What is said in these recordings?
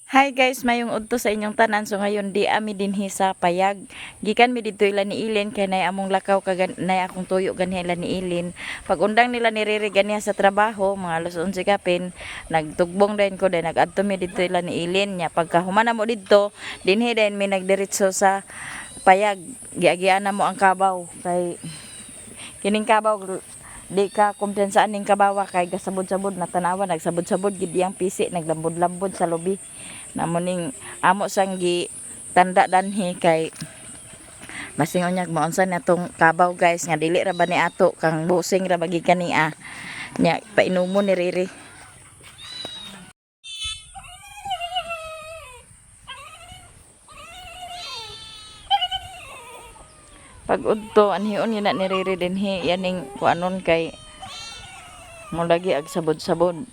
Hi guys, mayong udto sa inyong tanan. So ngayon di ami dinhi sa payag. Gikan mi didto ila ni Ilin kay nay among lakaw kag nay akong tuyo ganhi ila ni Ilin. Pag undang nila ni Riri ganiha sa trabaho, mga alas 11 kapin, nagtugbong dayon ko dayon nagadto mi didto ila ni Ilin nya. Pagka human namo didto, dinhi dayon mi nagdiretso sa payag. Giagian na mo ang kabaw kay kining kabaw di ka kumpiyansaan ning kabawa kay gasabod-sabod na tanawa, nagsabod-sabod gid iyang pisi, naglambod-lambod sa lubi na mo ning amo sang gi tanda danhi kay basing unyag maunsa na tong kabaw, guys, nga dili ra ba ni ato kang busing ra ba gid kani ah nya painumo ni Riri. Pag udto anhion yun na ni Riri dinhi yaning kuanon kay mo lagi ag sabod-sabod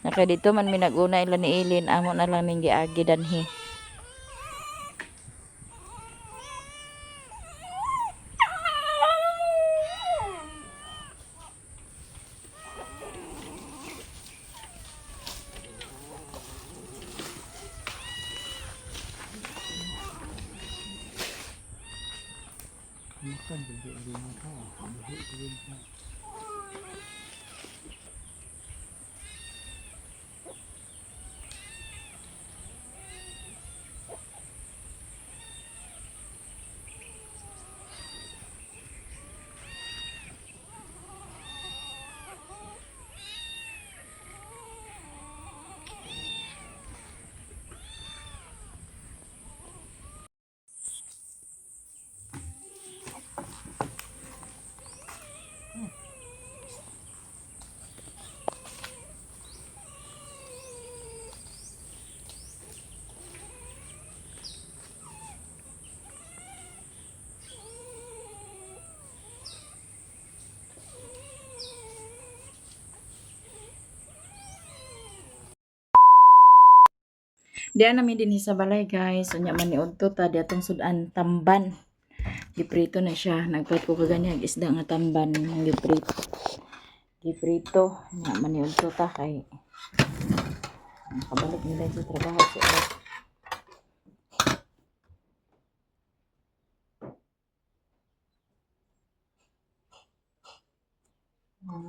na kay dito man mi nag-una ila ni Ilin, amo na lang ning giagi danhi. Makan juga dia makan. Buhok tu dia makan. Diyan namin dinhi sa balay, guys. Unya man ni udto ta di atong sudan tamban. Giprito na siya. Nagpait ko kaganiha og isda nga tamban ng giprito. Giprito. Unya man ni udto ta kay nakabalik nila sa trabaho si Ed.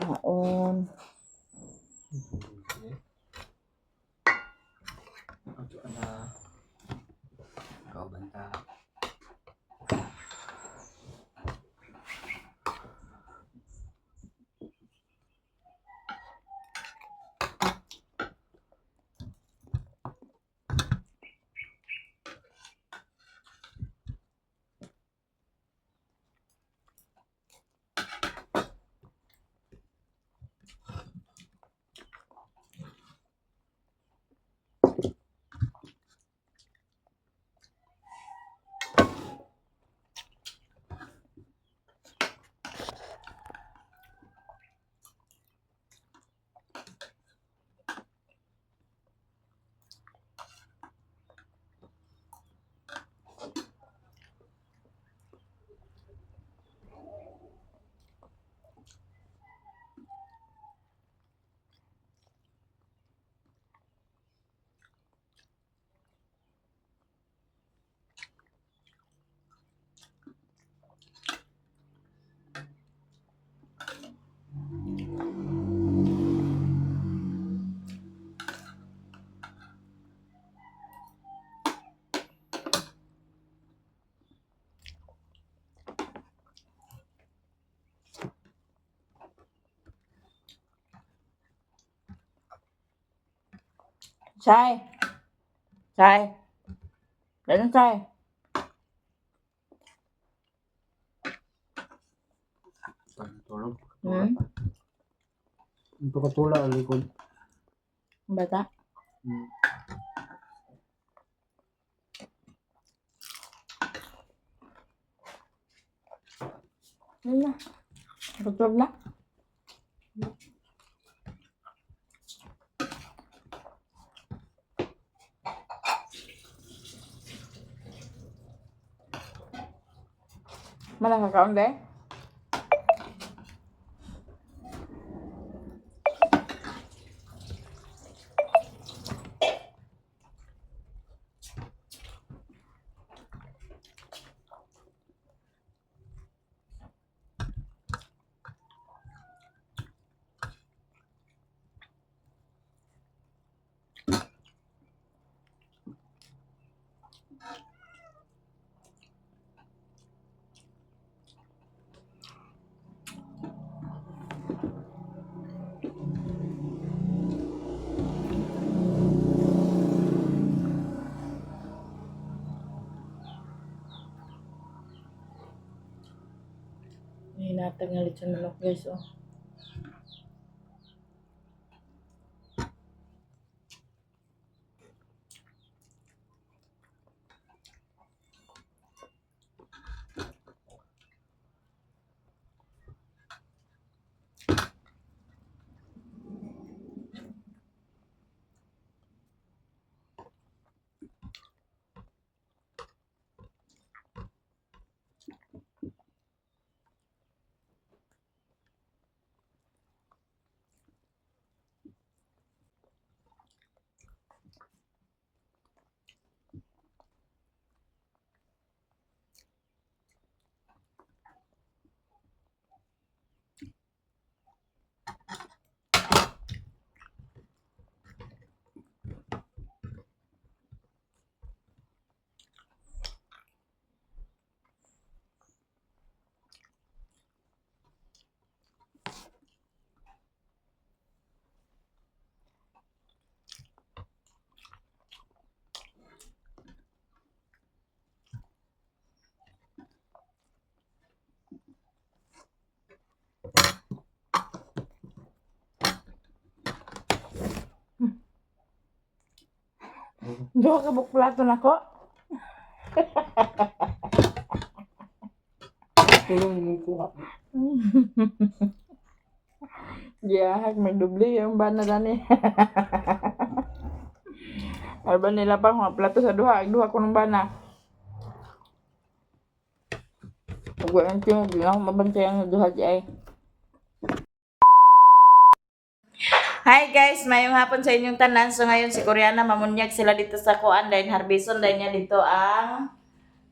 Maon. Ato ana. Kau banta. Sai. Sai. Ganun, Sai. Tulog. Hmm? Pagkatula ang likod. Ang bata. Yun na. Pagtulog na. Malang kakaon be? Gihatag nga lechon manok, guys, oh. Duha ka buok plato nako. Tulong mo kuha. Yeah, magdubli yung bana dani. Arba nila pa mga plato sa duha, ag duha ko ng bana. Ug wa ang tiyong, di na ako mabantay ang duha di ay. Hi guys, mayong hapon sa inyong tanan. So ngayon si Koreana mamunyag sila dito sa kuan dahil harbison dahil niya dito ang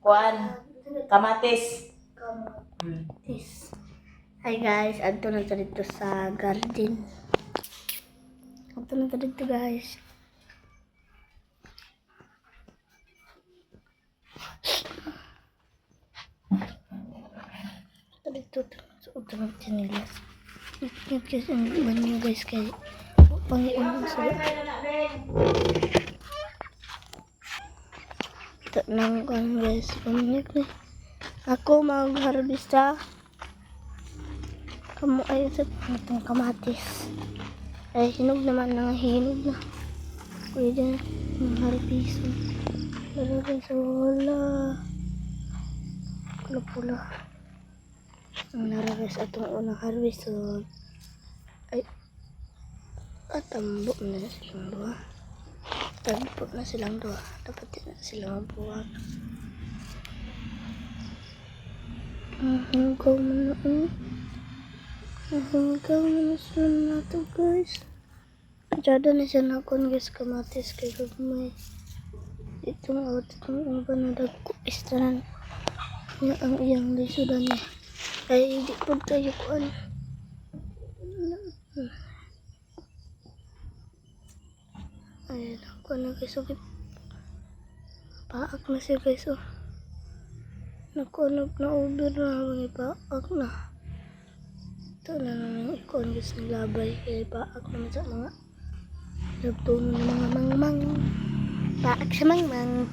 kuan kamatis. Kamatis. Hi guys, adto na ta dito sa garden. Adto na ta dito, guys. Adto dito sa utang chinilas. Ingat guys, ang banyo guys kay pangiunog sa ito nang kuan guys, pamingit ni. Ako mag-harvesta. Kamu ay sa itong kamatis. Ay, hinog naman na hinog na. Pwede na mag-harvest. Pero guys, wala. Pula-pula. Ang nara guys, atong unang harvest. So, ay, atambo na silang duha. Tambo na silang duha. Dapat di na sila mabuwag. Nahigaw mo na eh. Nahigaw mo na sila na to, guys. Masyado na siya nakon guys, kamatis kay gagmay. Itong out, itong uban na dagko istanan. Niya ang iyang lisudan niya. Ay, di po tayo kuan. Ayan, ako na guys. Okay. Paak na siya guys. Oh. Naku, na na-order na habang ipaak na. Ito na naman yung ikuan guys ng labay. Kaya ipaak naman sa mga nagtuno ng mga mangmang. Paak sa mangmang.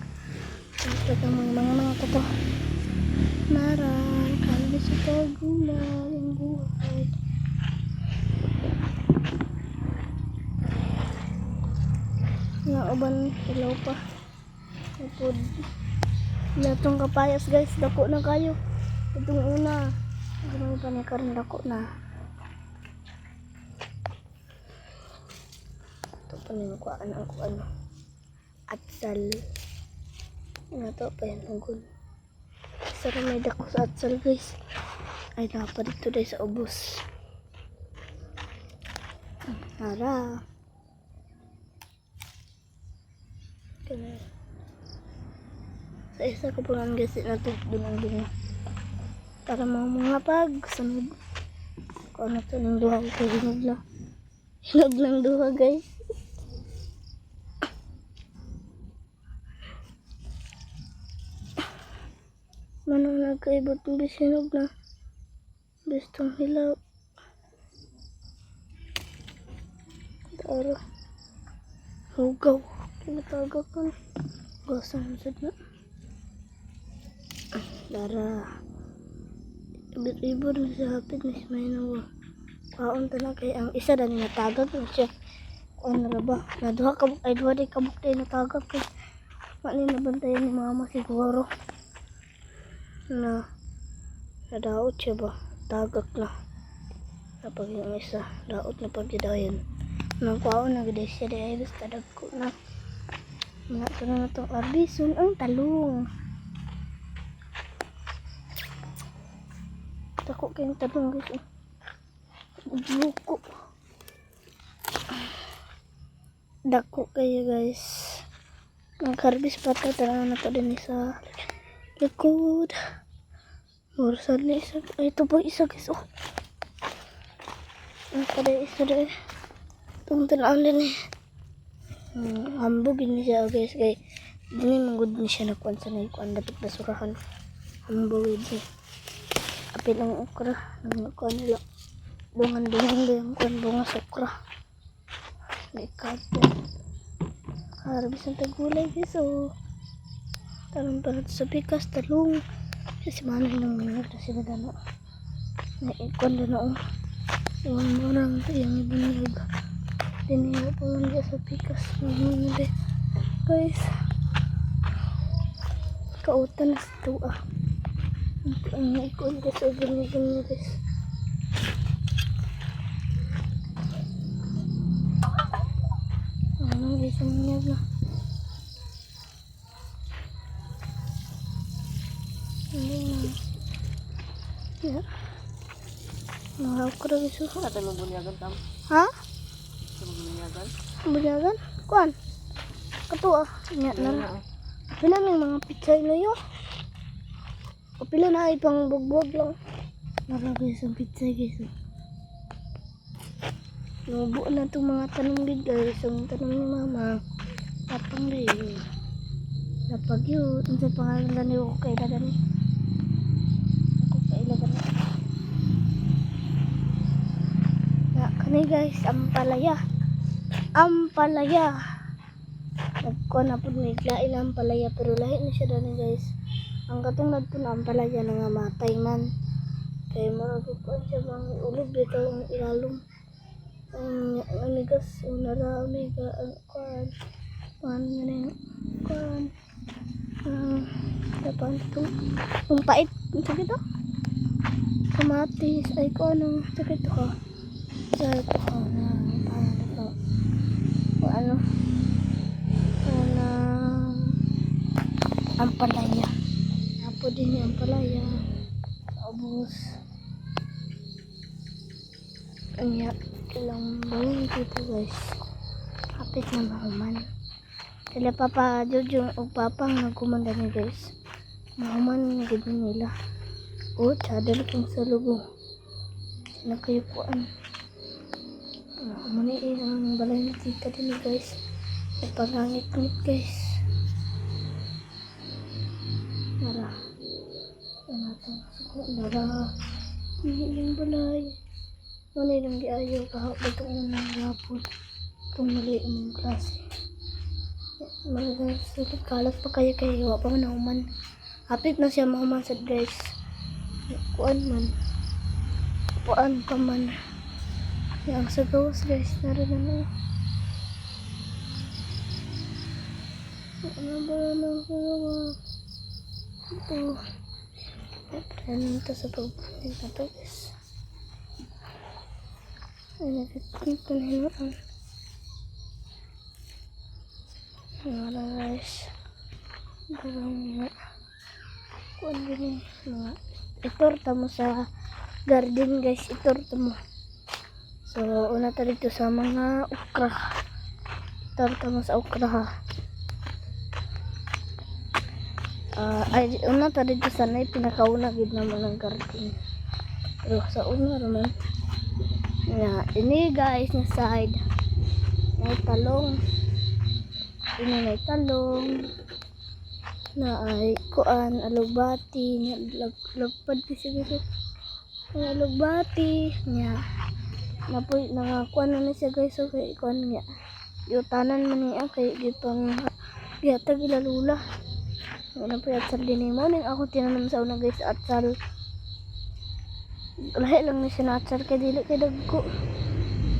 Ang talagang mga mangmang ko to. Naran, kalbi sa tagulay, ang buhay. Nauban, ilaw pa. Upod. Latong kapayas guys, dako na kayo. Itong una. Gamay pa ni karon dako na. Ito pa ni kuan ang kuan. Atsal. Nga to pa yan ugon. Sara may dako sa atsal guys. Ay napa dito dahil sa ubos. Tara. Kaya sa isa ko po lang guys na ito doon ang bunga. Para mga pag sunod. Kung ano to ng duha ko hinog na. Hinog ng duha guys. Manong nagkaibot ng bis hinog na. Bistong hilaw. Tara. Hugaw. Kinataga ko na. Gasan sad na. Dara. Ibor na siya, hapit na siya may nawa. Kaon ta na kay ang isa dani natagag na siya. Kuan na ba? Na duha ka ay duha di kabuk day natagag kay wa ni nabantayan ni mama siguro. Na nadaot siya ba? Tagak na. Napag yung isa, daot na pagdidayon. Nagkuhaon na gid siya di basta dagko na. Mga ito na itong arbison ang talong. Dako kayong talong guys. Oh. Buko. Dako kayo guys. Nag-harvest pa ito. Tara na to din sa likod. Mursa na isa. Ay, ito pa isa guys. Oh. Ang kada isa din. Itong tanaan din eh. Hambog yun siya guys. Kay, dini manggod ni siya nakuan sa naikuan. Dapat basurahan. Hambog yun siya. Apil ang okra. Nang kuan nila. Dungan-dungan din ang kuan bunga sa okra. May kapo. Harvest ang tagulay guys. Oh. Talong para sa pikas, talong. Kasi manay nang mga kasi na dano. Naikuan na oh. Iwan mo lang ito yung ibunyag. Diniyo pa lang dyan sa pikas. Mga guys. Kautan na sa tuwa. Ang naikuan ko sa bunyag guys. Ano guys, ang bunyag na. Hindi na. Yeah. Mga okra guys. Oh. Ate mo bunyagan tam. Ha? Ate mo bunyagan. Bunyagan? Kuan? Kato ah. Nya na na. Pila may mga pichay na yo. O pila na ay pang bugbog lang. Nara guys ang pichay guys. Oh. Nubo na itong mga tanong gid guys. Ang tanong ni mama. Tapang rin. Napag yun. Ang sa pangalan na niyo ko kay ni. Ako kay ni. Na, kani guys, ampalaya. Ampalaya. Nagkuha na po may lain ang ampalaya pero lahi na siya dani guys. Ang katungad po na ampalaya na nga matay man. Kay murag ko siya bang ulog dito ang ilalom. Ang amigas una ra amiga ang kuan. Kuan nga na yung kuan. Ang dapat itong ang pait. Ang sakit to. Kamatis ay ko ano sakit to ka. Sa ito ka na paano to. O ano ano ampalaya. Apo din yung ampalaya. Ubus. Anya, ilang buwan dito guys. Kapit na mahuman. Sila Papa Jojo o Papa ang nagkumanda ni guys. Mahuman na gid nila. O, chadal kong sa lugo. Nakayupuan. Muna eh, ang balay ni tita din eh, guys. Nagpangangit-ngit guys. Nara. Ang atong suko. Nara. Ini yung balay. Muna yung giayo kahapon itong unang gapon. Itong mali ang klase. Magasulot kalat pa kayo kay wa pa man nahuman. Hapit na siya mahuman sad guys. Kuan man. Kuan pa man. Yang sa gawas guys, nara na na. Ano ba na sa gawas? Ito. Ano ito sa pagbunin na to guys. Ay, nagkikita na yun. Mga guys. Parang mga kuan din mga itorta mo sa garden guys, itorta mo. So, una ta dito sa mga okra. Itorta mo sa okra ha. Ah, ay, una ta dito sa nay pinakauna gid naman ang garden. Pero sa una raman. Na, ini guys na side. May talong. Ini may talong. Na ay kuan alugbati nya lagpad kasi guys. Ang alugbati nya. Napoy nakakuan na ni siya guys so kay kuan niya. Yutanan man niya kay gipang gihatag ila lula. Wala po atsal din eh. Morning ako tinanom sa una guys atsal. Lahi lang ni sinatsar kay dili kay dagko.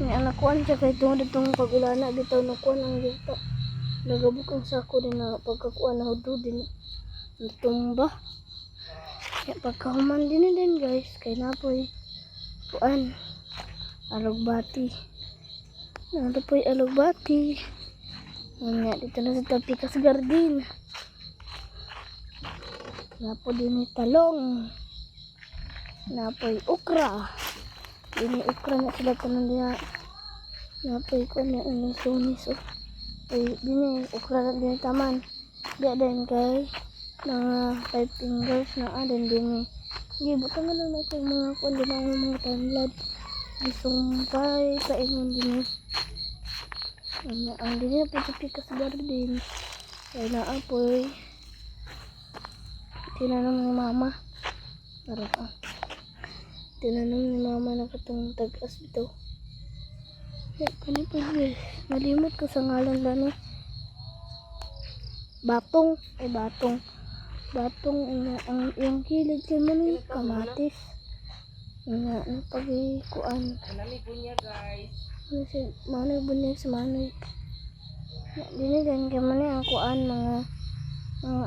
Nga nakuan siya kay tungod itong pag-ulana bitaw nakuan ang yuta. Nagabok ang sako din na pagkakuan na hudto din natumba. Kaya pagkahuman din din guys kay napoy kuan alugbati. Napoy alugbati. Nga dito na sa Tapikas Garden. Napo din ni talong. Napoy okra. Dini okra na sila tanan diha. Napoy ko na ano sunis oh. Ay dini okra na dini taman. Diya din kay mga five fingers na din dini. Sige, butang na lang natin mga kuan din ang mga tanlad. Gisumpay paingon dini. Ano, ang dini na po sa Pikas Garden. Kay naapoy. Tinanong ni mama. Meron pa. Tinanong ni mama na katong tag-as bitaw. Eh, kani po guys. Nalimot ko sa ngalan lani. Batong. Ay, batong. Batong ina, ang iyang kilid kay mo ni kamatis. Nga, napagikuan. Nami bunya guys. Ano si Manoy bunyag si Manoy. Na, dini din kay mo ni ang kuan mga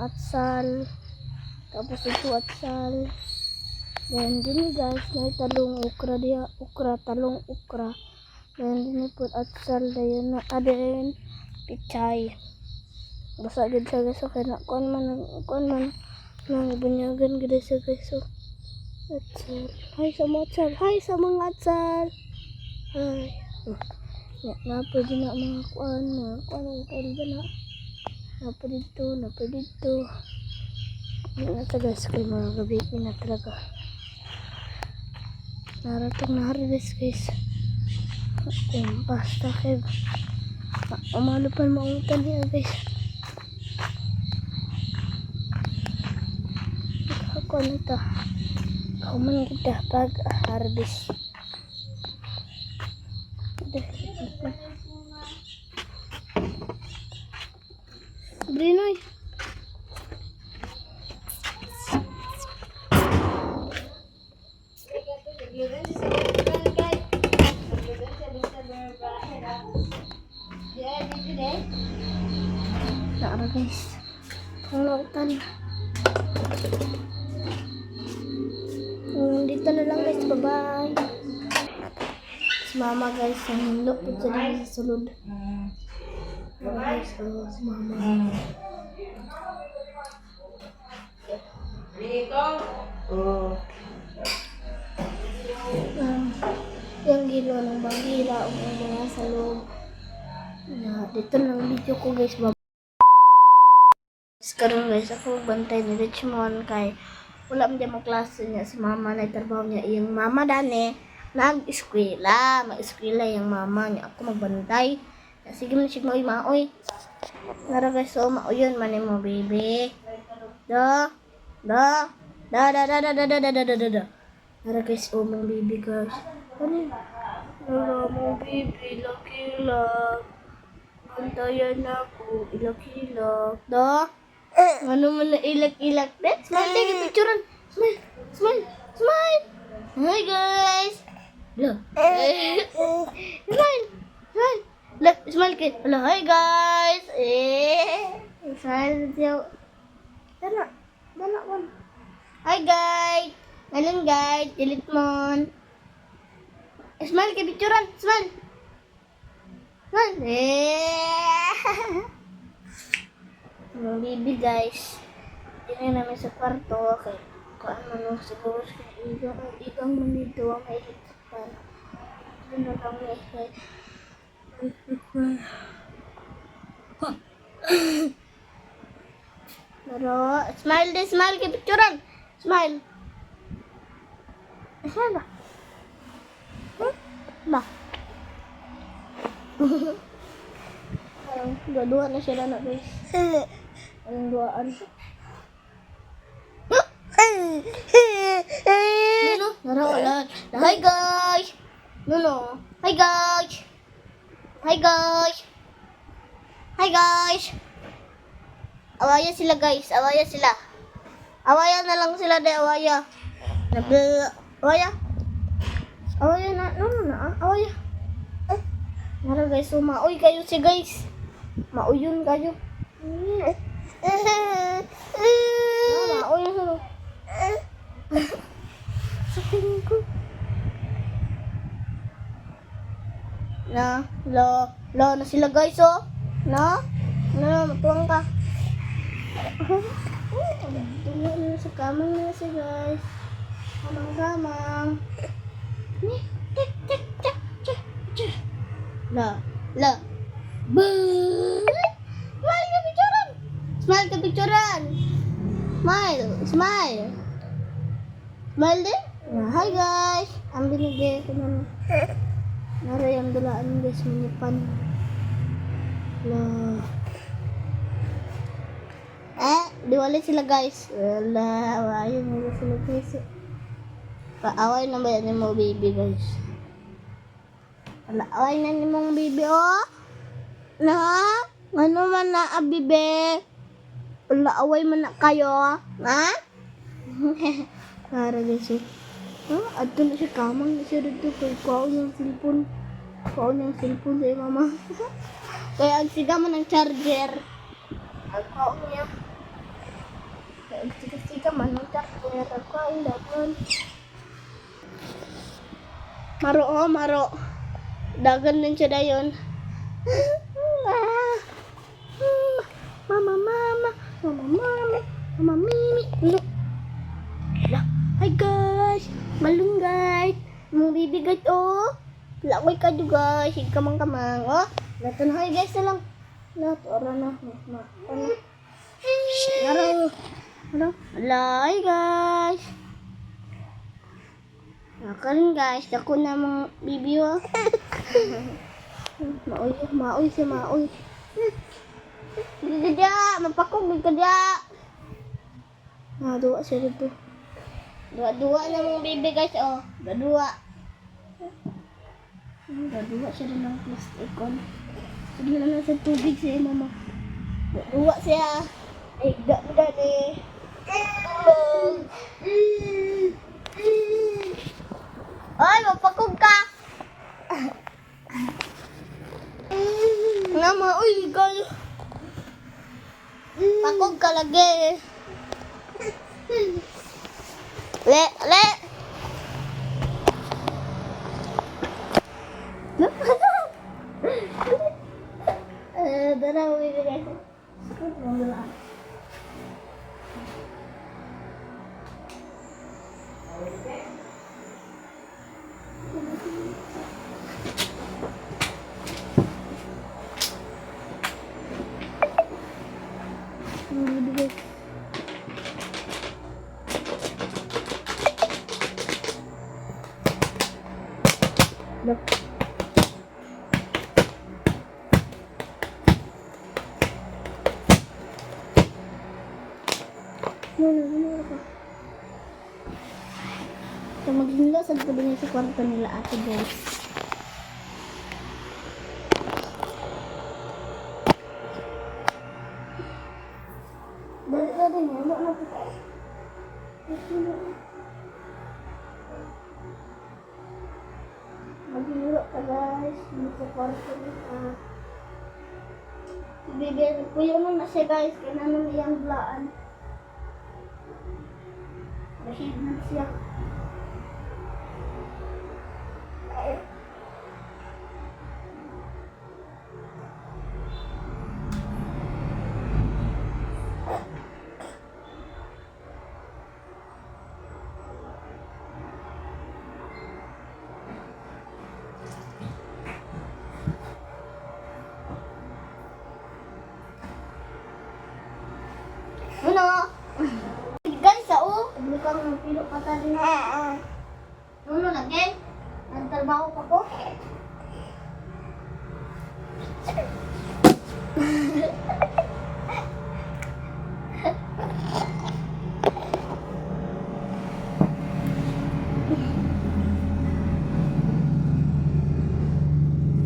atsal. Tapos ito atsal. Then dini guys, may talong okra diha, okra, talong okra. Then dini pud atsal dayon na aden pichay. Basta gid siya guys, okay na kuan man nang bunyagan gid siya guys. So, atsal. Hi sa mga atsal. Hi sa mga atsal. Hi. Oh. Ya, napa din na mga kuan ang kailba na. Napa dito, napa dito. Hindi na talaga guys, kay mga gabi na talaga. Naratong na-harvest guys. Kung basta kay umalo pa mauntan niya guys. Ako nito. Kauman kita pag harvest. Brinoy. Nara guys. Ang lautan. Dito na lang guys. Bye-bye. Si mama guys, ang hinlo po siya din sa sulod. Guys, oh, si mama. Oh. Yung gilo ng bangila o ang mga salog. Na, dito na ang video ko guys. Bye. Karon guys, ako bantay ni Richmond kay wala man di klase niya si mama na trabaho niya iyang mama dani nag-eskwela, mag-eskwela yung mama niya ako magbantay. Ya, sige man sige maoy maoy. Nara guys, so maoyon man mo baby. Da da da da da da da da da da da da da. Nara guys, oh mga baby guys. Ano yun? Nara mo baby, laki lang. Bantayan ako, ilak-ilak. Da? Ano man na ilak-ilak? De? Smile, take a picture. Smile, smile, smile. Hi guys. Lo. Smile, smile. Lo, smile kid. Lo, hi guys. Eh. Smile siya. Dana, dana one. Hi guys. Ngayon guys, delete mon. Smile kay picturean. Smile. Smile. Eh. Mga baby guys. Dito namin sa kwarto. Okay. Kuan man no, siguro sa igang igang man dito ang may higpan. Dito na lang may kay. Pero, smile de smile kay picturean. Smile. Smile ba? Hmm? Ba? Parang dua-dua na sila na guys. Anong duaan? No, no. Nara, wala. Hi, guys! No, no. Hi, guys! Hi, guys! Hi, guys! Awaya sila, guys. Awaya sila. Awaya na lang sila, de. Awaya. Awaya. Oh, yan na. No, no, na. Oh, yeah. Eh. Nara guys, so maoy kayo si guys. Maoyon kayo. Ah, maoy na. Sa tingin ko. Na, lo, lo na sila guys, oh. Na, na, matuwang ka. Tungo na sa kamang na siya guys. Kamang kamang. Ni, tik, tik, tik, tik, tik. La, la. Boo! Smile ka picturean! Smile ka picturean! Smile! Smile! Smile din? Hi guys! Ang binigay ko na naray ang dulaan guys, minipan. La. Eh, diwali sila guys. Wala, awayan nila sila guys. Paaway na ba yan ni mo baby guys? Wala, away na ni mong baby oh. Na? Ano man na abibe? Wala, away man na kayo. Ha? Para guys eh. Huh? Adto na siya kamang na siya dito kay kuha niyang cellphone. Kuha niyang cellphone sa mama. Kaya ang siga man ang charger. Ang kuha niya. Kaya ang siga-siga man ang charger. Ang kuha niya dapat. Maro oh, maro. Dagan din siya dayon. Ah. Mama, mama, mama, mama, mama, mimi. No. Hala. Hi guys! Malunggay! Mong bibigat oh! Lakoy ka do guys! Kamang kamang oh! Nato na hi guys na lang. Nato ora na. Ma. Ano? Naro. Ano? Hala, hi guys! Nakaroon guys, dako na mong bibi oh. Maoy, maoy siya maoy. Gigada, mapakog gigada. Ah, duwa siya dito. Dua-dua na mong baby guys, oh. Dua-dua. Dua-dua siya rin ng plastic on. Sige na lang sa tubig siya, mama. Dua-dua siya. Ay, da ni. Tulog. Ay, mapakog ka. Mama, uy, kayo. Pakog ka lagi. Le, le. Eh, dara, bibigay ko. Bibigay. Look. No, no, no, no. So, maghinglo sa tabi niya sa kwarto nila ate guys. Dali na rin, ano na po. Maghinglo ka guys, sa kwarto nila. Bibigyan ko yun na siya guys, kaya naman iyang bulaan. Rashid na siya. Ano? Guys, sa o. Bukang pilo pa ta din. Ano lagi? Nagtrabaho pa ko.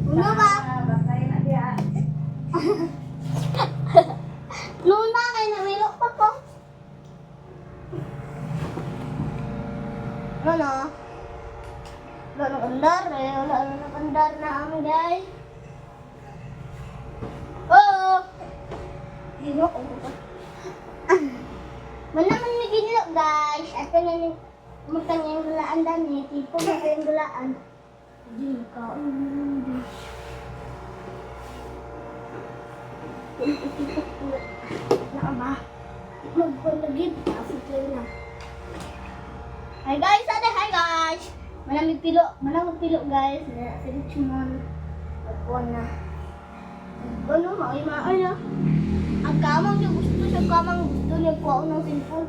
Ano ba? Bantay na diha. Luna, kay namilo pa ko. Ano? Ano ka Andar eh. Wala na nakandar na kami guys. Oo! Ginoo ko. Wala man may ginlo guys. At na ni mutang yung gulaan dani. Tipo mo yung gulaan. Di ka. Naka ba? Magpalagid. Asot na. Hi guys! Ate, hi guys! Malamig pilo. Malamig pilo guys. Na sa Richmond. Magkuhan na. Ano, maay maay ah. Ang kamang niya gusto siya kamang gusto niya kuha ng cellphone.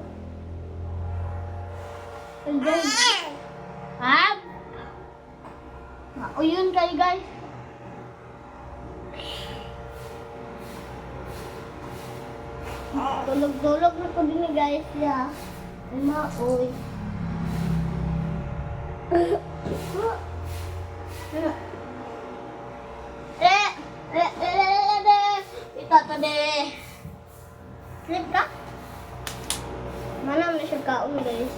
Ay guys. Ha? Mauyun kayo guys. Tulog-tulog na po din guys. Yeah. Ay maoy. Eh, eh, eh, eh, eh, ito to de. Flip ka? Manam na siya kaon guys.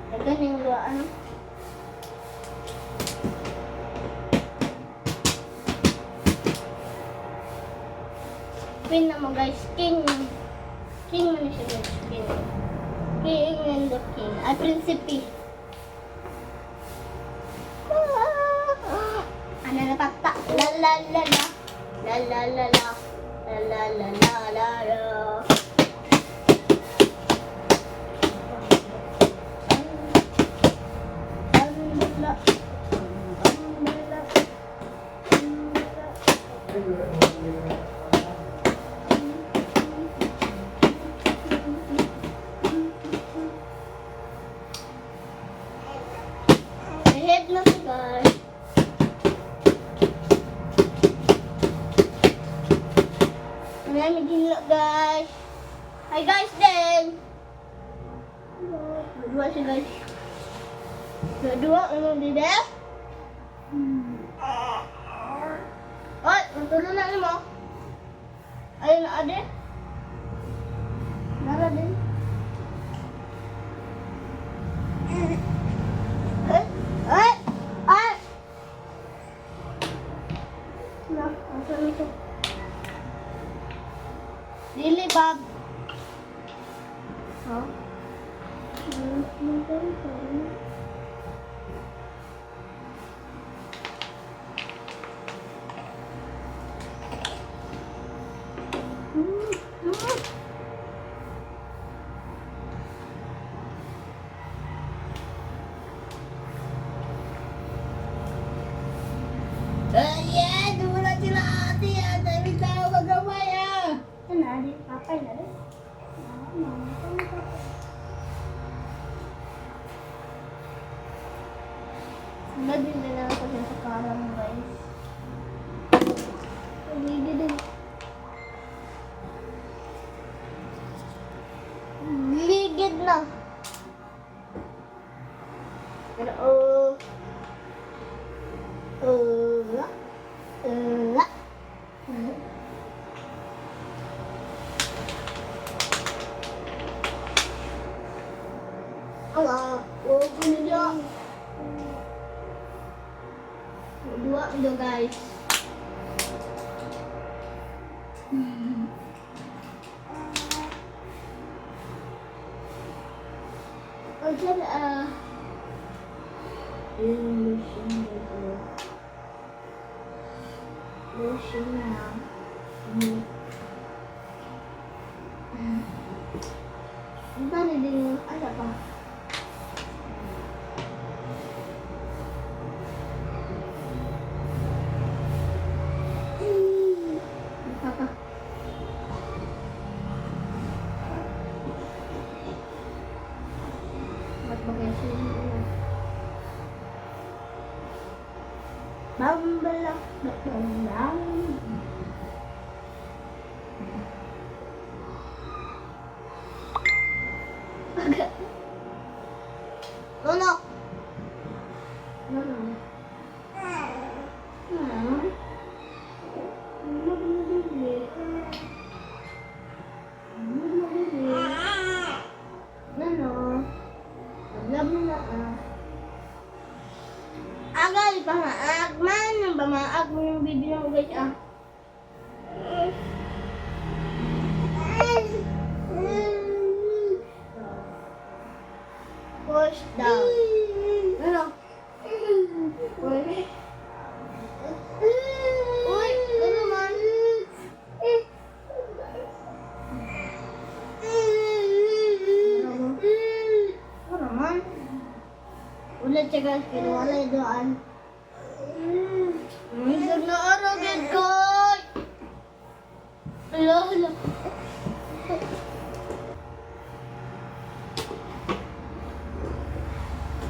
Dagan yung luwaan. Queen na mo guys. King. King man na siya guys. King. King and the king. Ay, prinsipe. Ano na pata? La la la la. La la la la. La la la la la la. Ahead na si guys. Marami din guys. Hi guys din. Dua siya guys. Dua, ano dide? Oy, matulog na mo. Ayun na ade. Nara din. Ay, ay, ay. Na, asa na to? Dili, Bob. Ha? Ayan! Wala sila ate ah! Dami tao magamay ah! Ano, adi? Papay na rin. Sunod din na lang kasi sa karam, guys. Ligid din. Ligid na. Pero, oh. Oh. Oh. Ala, oh, kuno Dua do guys. Okay, ah. Yung lotion dito. Lotion na. Ang dami din yung ano pa. Papa. Ba't ba kayo sa inyo? Bambala, bambang. Aga. Ang baby na ko, guys, ah. Push down. Ano? Push. Uy, ano man? Ano naman? Ulit siya, guys, pero wala yung doon. Isang na araw, gid ko! Hala, hala.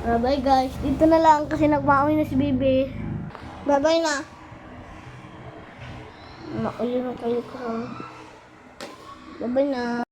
Bye-bye, guys. Dito na lang kasi nagmaoy na si Bibi. Bye-bye na. Mauyo na kayo ko. Bye-bye na.